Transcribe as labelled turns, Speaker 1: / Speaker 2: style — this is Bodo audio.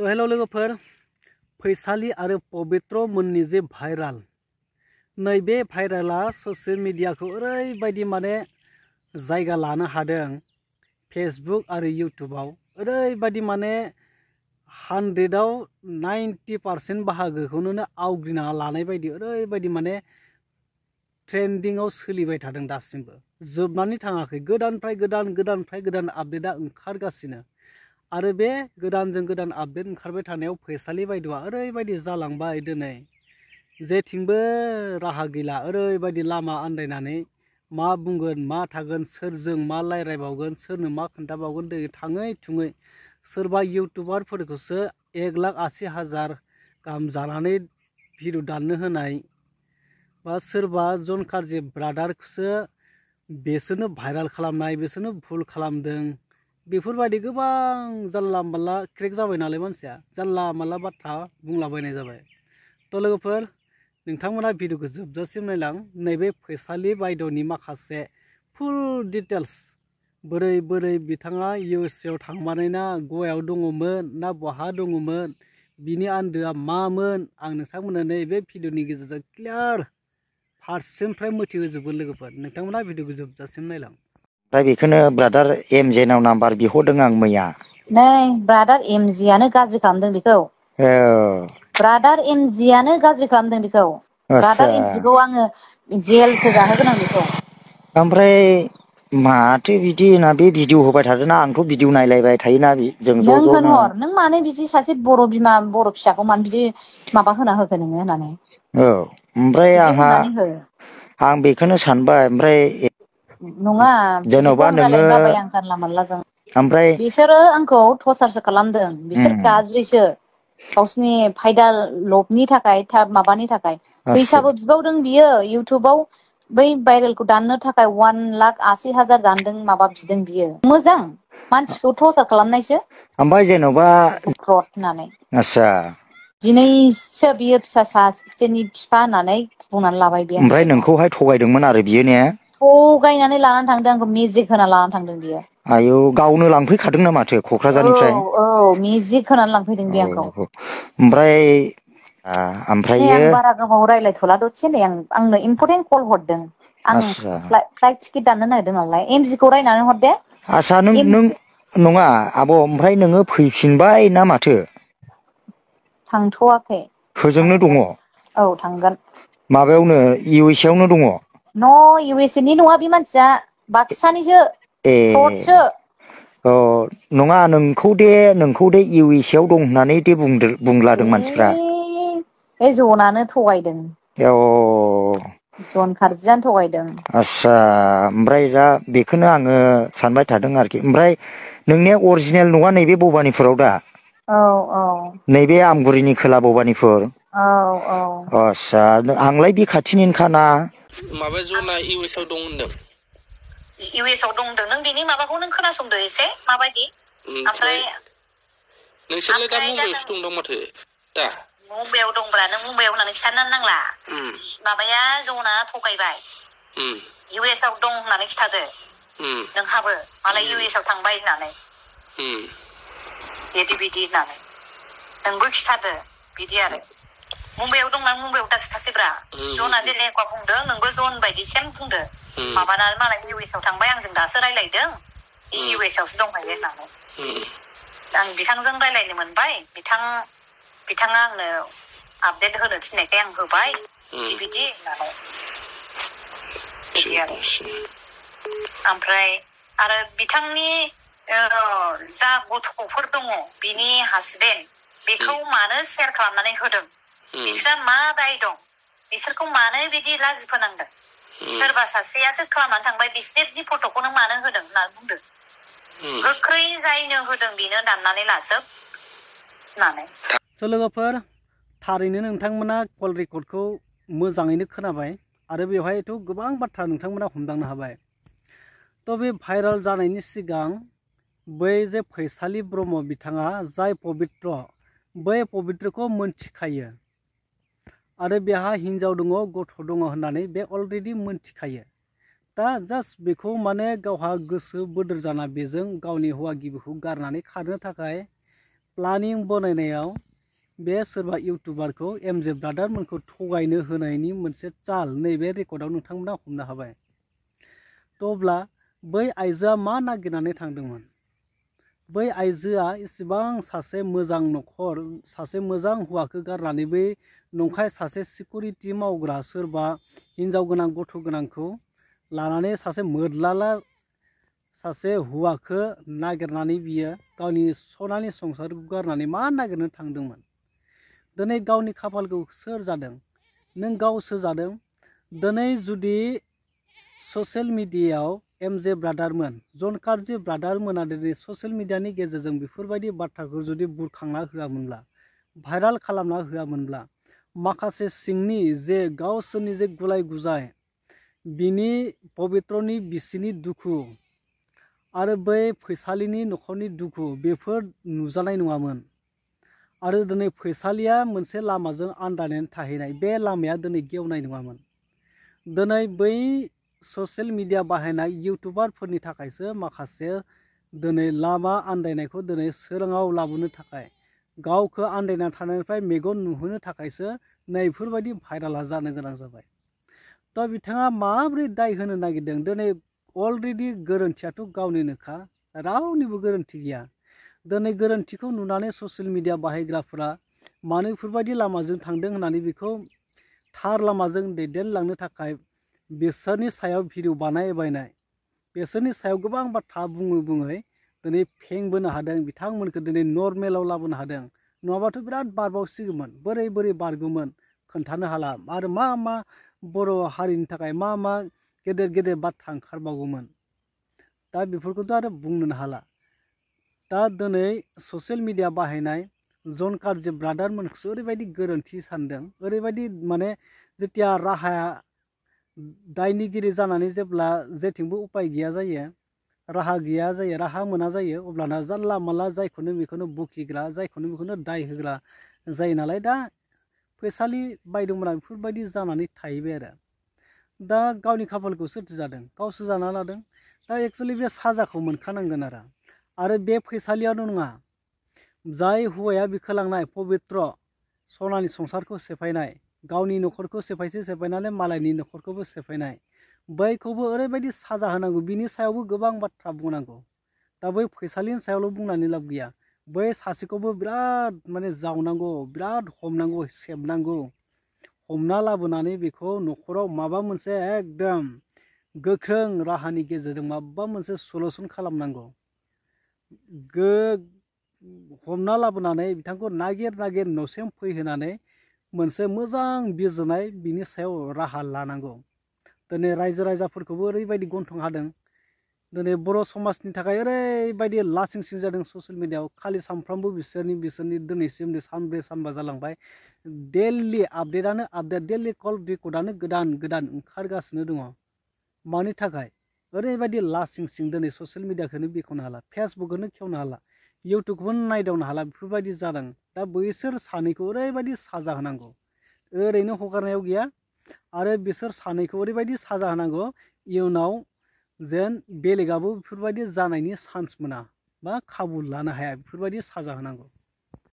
Speaker 1: तो हेलो लोगोफोर फैसालि आरो पवित्र मोननि जे भाइराल नैबे भाइराला ससियेल मिडियाखौ ओरैबायदि माने जायगा लानो हादों फेसबुक आरो यूट्यूबाव ओरैबायदि माने 100आव 90% बाहागोखौनो आवग्रिना लानाय बायदि ओरैबायदि माने ट्रेंडिंआव सोलिबाय थादों दासिमबो जोबनानै थाङाखै गोदाननिफ्राय गोदान आपडेटआ ओंखारगासिनो आरो बे गोदानजों गोदान आपडेट ओंखारबाय थानायाव फैसालि बायद'आ ओरैबायदि जालांबाय दिनै जेथिंबो राहा गैला ओरैबायदि लामा आन्दायनानै मा बुंगोन मा थागोन सोरजों मा रायज्लायबावगोन सोरनो मा खोन्थाबावगोन दै थाङै थुङै सोरबा इउटुबारफोरखौसो 1,80,000 गाहाम जानानै भिडिअ दाननो होनाय बा सोरबा जन कार्जि ब्रादारखौसो बेसोरनो भाइराल खालामनाय बेसोरनो भुल खालामदों बेफोरबायदि गोबां जानला मानला क्रेक जाबाय नालाय मानसिया जानला मानला बाथ्रा बुंलाबायनाय जाबाय तो लोगोफोर नोंथांमोना भिडिअखौ जोबजासिम नायलां नैबे फैसालि बायद'नि माखासे फुल डिटेल्स बोरै बिथाङा इउएसए आव थांमारनाय ना गवायाव दङमोन ना बहा दङमोन बिनि आन्दोआ मामोन आं नोंथांमोननो नैबे भिडिअनि गेजेरजों क्लियार फारसेनिफ्राय मिथिहोजोबगोन लोगोफोर नोंथांमोना भिडिअखौ जोबजासिम नायलां
Speaker 2: ओमफ्राय बेखौनो ब्रादार एमजे नाव नाम्बार बिहरदों आं मैया
Speaker 3: नै ब्रादार एमजि आनो गाज्रि खालामदों बेखौ ब्रादार एमजि आनो गाज्रि खालामदों बेखौ ब्रादार एमजिखौ आङो जेलसो जाहोगोन आं बेखौ
Speaker 2: ओमफ्राय माथो बिदि ना बे भिडिअ होबाय थादोंना आंथ' भिडिअ नायलायबाय थायोना जों ज'
Speaker 3: नों
Speaker 2: ज'नो
Speaker 3: होनहर नों मानो बिदि सासे बर' बिमा बर' फिसाखौ मानो बिदि माबा होना होखो नोङो होननानै
Speaker 2: ओमफ्राय
Speaker 3: बिदि
Speaker 2: आंहा
Speaker 3: होनानै हो
Speaker 2: आं बेखौनो सानबाय ओमफ्राय
Speaker 3: नङा
Speaker 2: जेन'बा
Speaker 3: बिदिखौ
Speaker 2: नोङो
Speaker 3: रायलायलाबाय आं जानला मानलाजों
Speaker 2: ओमफ्राय
Speaker 3: बिसोरो आंखौ टर्चारसो खालामदों बिसोर गाज्रिसो गावसिनि फायदा लबनि थाखाय माबानि थाखाय फैसाबो बिबावदों बियो इउटुबाव बै भाइरेलखौ दाननो थाखाय 1,80,000 दानदों माबा बिदों बियो मोजां मानसिखौ टर्चार खालामनायसो
Speaker 2: ओमफ्राय जेन'बा
Speaker 3: फ्रड होननानै
Speaker 2: आच्छा
Speaker 3: दिनैसो बियो फिसा सासेनि बिफा होननानै बुंनानै लाबाय बे आंनि
Speaker 2: ओमफ्राय
Speaker 3: सिगाङाव
Speaker 2: नोंखौहाय थगायदोंमोन आरो बियो ने
Speaker 3: थगायनानै लानानै थांदों आंखौ मेजिक होना लानानै थांदों बियो
Speaker 2: आयौ गावनो लांफैखादों ना माथो क'क्राझारनिफ्राय
Speaker 3: औ मेजिक होनानै लांफैदों बे आंखौ
Speaker 2: ओमफ्राय
Speaker 3: नै
Speaker 2: ओमफ्रायो
Speaker 3: आं बारा गोबाव रायलायथ'ला दसे नै आंनो इम्परटेन्ट कल हरदों आं
Speaker 2: आच्छा
Speaker 3: फ्लाइट टिकेट दाननो नागिरदों नालाय एमजिखौ रायनानै हर दे
Speaker 2: आच्छा नों नङा आब' ओमफ्राय नोङो फैफिनबाय ना माथो
Speaker 3: थांथ'वाखै
Speaker 2: होजोंनो दङ
Speaker 3: थांगोन औ थांगोन
Speaker 2: माबायावनो इउ एस ए आवनो दङ
Speaker 3: न' इउ एस ए नि नङा बे मानसिया बाक्सानिसो फ्रडसो
Speaker 2: अ नङा नोंखौ दे इउ एस ए आव दं होननानै दे बुंलादों मानसिफ्रा
Speaker 3: बे जनानो थगायदों
Speaker 2: औ
Speaker 3: जन खारजियानो थगायदों
Speaker 2: आच्छा ओमफ्राय दा बेखौनो आङो सानबाय थादों आरोखि ओमफ्राय नोंनिया अरिजिनेल नङा नैबे भबानिपुराव दा
Speaker 3: औ
Speaker 2: नैबे आमगुरिनि खोला भबानिपुर
Speaker 3: औ
Speaker 2: आच्छा आंलाय बे खाथिनिनोखाना
Speaker 4: माबा जना इउ एस आव दं होनदों
Speaker 3: इउ एस आव दंदों नों बेनि माबाखौ नों खोनासंदो एसे माबायदि ओमफ्राय
Speaker 4: नोंसोरलाय दा मुम्बाइआवसो दं दां माथो दा
Speaker 3: मुम्बाइआव दंब्रा नों मुम्बाइआव होननानै खिथानो नांला माबाया जना थगायबाय इउ एस आव दं होननानै खिथादो नोंहाबो मालाय इउ एस आव थांबाय होननानै बिदि होननानै नोंबो खिथादो बिदि आरो मुम्बाइआव दंना मुम्बाइआव दा खिथासैब्रा जना जे लेखा बुंदों नोंबो जन बायदि सेम बुंदो माबानानै मालाय इउ एस आव थांबाय आंजों दासो रायलायदों इउ एस आवसो दंखायो होननानै आं बिथांजों रायलायनो मोनबाय बिथाङा आंनो आपडेट होनो थिननायखाय आं होबाय बिदि होननानै बिदि आरो ओमफ्राय आरो बिथांनि जा गथ'फोर दङ बिनि हासबेन्ड बेखौ मानो शेयार खालामनानै होदों बिस्रा मा दाय दं बिसोरखौ मानो बिदि लाजि फोनांदों सोरबा सासेयासो खालामनानै थांबाय बिसोरनि फट'खौनो मानो होदों होननानै बुंदों गोख्रै जायनो होदों बेनो दाननानै लाजोब होननानै
Speaker 1: लोगोफोर थारैनो नोंथांमोना कल रेकर्डखौ मोजाङैनो खोनाबाय आरो बेवहायथ' गोबां बाथ्रा नोंथांमोना हमदांनो हाबाय तो बे भाइराल जानायनि सिगां बै जे फैसालि ब्रह्म बिथाङा जाय पवित्र बै पवित्रखौ मोनथिखायो आरो बेहा हिन्जाव दङ गथ' दङ होननानै बे अलरेडि मोनथिखायो दा जास्ट बेखौ माने गावहा गोसो बोदोर जाना बेजों गावनि हौवा गिबिखौ गारनानै खारनो थाखाय प्लानिं बनायनायाव बे सोरबा इउटुबारखौ एमजे ब्रादारमोनखौ थगायनो होनायनि मोनसे चाल नैबे रेकर्डआव नोंथांमोना हमनो हाबाय। अब्ला बै आइजोआ मा नागिरनानै थांदोंमोन? बै आइजोआ इसिबां सासे मोजां नखर, सासे मोजां हौवाखौ गारनानै बै नंखाय सासे सिकिउरिटि मावग्रा सोरबा हिन्जाव गोनां गथ' गोनांखौ लानानै सासे मोद्लाला सासे हौवाखौ नागिरनानै बियो गावनि सनानि संसारखौ गारनानै मा नागिरनो थांदोंमोन? दिनै गावनि खाफालखौ सोर जादों? नों गावसो जादों। दिनै जुदि ससियेल मिडियायाव एमजे ब्रादारमोन, जन कार्जि ब्रादारमोना दिनै ससियेल मिडियानि गेजेरजों बेफोरबायदि बाथ्राखौ जुदि बुरखांना होआमोनब्ला, भाइराल खालामना होआमोनब्ला, माखासे सिंनि जे गावसोरनि जे गुलाय गुजाय, बिनि पबित्रनि बिसिनि दुखु आरो बै फैसालिनि नखरनि दुखु, बेफोर नुजानाय नङामोन। आरो दिनै फैसालिया मोनसे लामाजों आन्दायनानै थाहैनाय, बे लामाया दिनै गेवनाय नङामोन। दिनै बै ससियेल मिडिया बाहायनाय इउटुबारफोरनि थाखायसो माखासे दिनै लामा आन्दायनायखौ दिनै सोराङाव लाबोनो थाखाय, गावखौ आन्दायना थानायनिफ्राय मेगन नुहोनो थाखायसो नैफोरबायदि भाइराला जानो गोनां जाबाय। दा बिथाङा माबोरै दाय होनो नागिरदों? दिनै अलरेडि गोरोन्थियाथ' गावनिनोखा, रावनिबो गोरोन्थि गैया। दिनै गोरोन्थिखौ नुनानै ससियेल मिडिया बाहायग्राफोरा मानो बेफोरबायदि लामाजों थांदों होननानै बेखौ थार लामाजों दैदेनलांनो थाखाय बिसोरनि सायाव भिडिअ बानायबायनाय, बिसोरनि सायाव गोबां बाथ्रा बुङै दिनै फेंबोनो हादों, बिथांमोनखौ दिनै नर्मेलाव लाबोनो हादों। नङाबाथ' बिराद बारबावसिगौमोन, बोरै बारगौमोन खोन्थानो हाला। आरो मा बर' हारिनि थाखाय मा गेदेर गेदेर बाथ्रा ओंखारबावगौमोन। दा बेफोरखौथ' आरो बुंनोनो हाला। दा दिनै ससियेल मिडिया बाहायनाय जन कार्जि ब्रादारमोनखौसो ओरैबायदि गोरोन्थि सानदों, ओरैबायदि माने जेथिया राहाया दायनिगिरि जानानै जेब्ला जेथिंबो उपाय गैया जायो, राहा गैया जायो, राहा मोना जायो, अब्लाना जानला मानला जायखौनो बेखौनो बखिग्रा, जायखौनो बेखौनो दाय होग्रा जायो नालाय। दा फैसालि बायदोंमोना बेफोरबायदि जानानै थाहैबाय आरो। दा गावनि खाफालखौ सोरथो जादों? गावसो जाना लादों। दा एक्सुवेलि बे साजाखौ मोनखानांगोन आरो बे फैसालियानो नङा, जाय हौवाया बिखौ लांनाय पबित्र सनानि संसारखौ सेफायनाय, गावनि नखरखौ सेफायनानै मालायनि नखरखौबो सेफायनाय, बैखौबो ओरैबायदि साजा होनांगौ। बिनि सायावबो गोबां बाथ्रा बुंनांगौ। दा बै फैसालिनि सायावल' बुंनानै लाब गैया, बै सासेखौबो बिराद माने जावनांगौ, बिराद हमनांगौ, सेबनांगौ, हमना लाबोनानै बेखौ नखराव माबा मोनसे एकदम गोख्रों राहानि गेजेरजों माबा मोनसे सलुसन खालामनांगौ। हमना लाबोनानै बिथांखौ नागिर न'सिम फैहोनानै मोनसे मोजां बिजिरनाय बिनि सायाव राहा लानांगौ। दिनै रायजो राजाफोरखौबो ओरैबायदि गन्थं हादों, दिनै बर' समाजनि थाखाय ओरैबायदि लासिं सिं जादों ससियेल मिडियायाव। खालि सानफ्रामबो बिसोरनि दिनैसिम सानब्रै सानबा जालांबाय, डेलि आपडेटआनो आपडेट, डेलि कल रेकर्डआनो गोदान ओंखारगासिनो दङ। मानि थाखाय? ओरैबायदि लासिं सिं दिनै ससियेल मिडियाखौनो बेखेवनो हाला, फेसबुकखौनो खेवनो हाला, इउटुबखौनो नायदावनो हाला, बेफोरबायदि जादों। दा बैसोर सानैखौ ओरैबायदि साजा होनांगौ, ओरैनो हगारनायाव गैया। आरो बिसोर सानैखौ ओरैबायदि साजा होनांगौ, इयुनाव जेन बेलेगाबो बेफोरबायदि जानायनि चान्स मोना बा खाबु लानो हाया, बेफोरबायदि साजा होनांगौ।